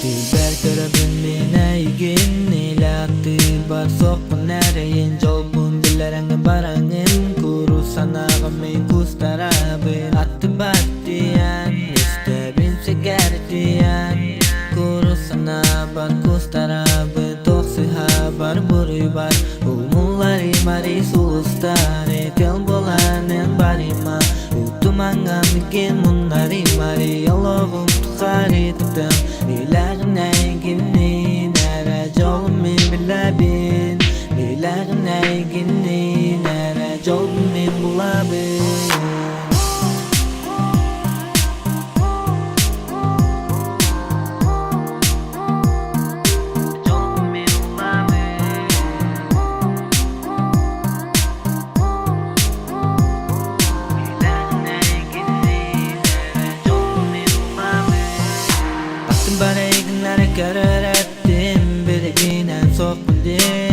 Түүлбэр көрөбүн мин эйигин Илэ аттыыбар суохпун эрэйин Дьолбун билэрэҥ бараҥын Куру санааҕа мин кустарабын Аттыбар тиийэн Истэбин сэгэрдийэн Куру санаабар кустарабын Туох сыһабар буруйбар Умулларымари сулустары Тел буоланын барыма Утумаҥҥа микин муннарымари Олоҕум тухары тутам Билэҕин эйигинниин эрэ дьолум мин билэбин Билэҕин эйигинниин эрэ дьолбун мин булабын. Дьолбун мин булабын. Билэҕин эйигинниин эрэ дьолбун мин булабын. Аттым барайгыннары көрөр эттим, билигинэн суохпун дии.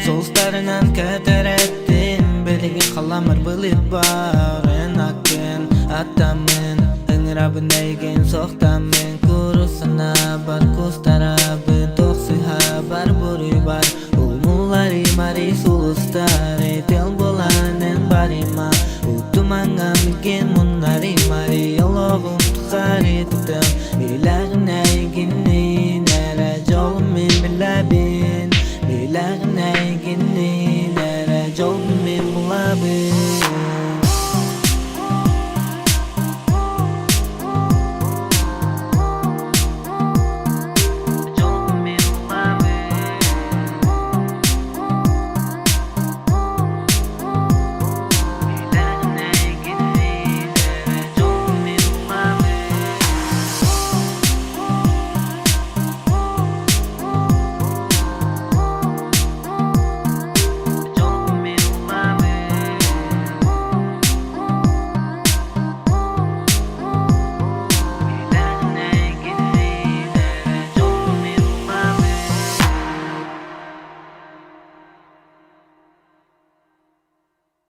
Сулустарынан көтөр эттим, билигин халамыр былыт бар. Эн аккын аттаммын, ыҥырабын эйигин суохтаммын. Курус санаабар кустарабын, туох сыһабар буруйбар. Умулларымари сулустары, тел буолан эн барыма. Утумаҥҥа микин муннарымари, олоҕум тухары тутам. Билэҕин эйигин.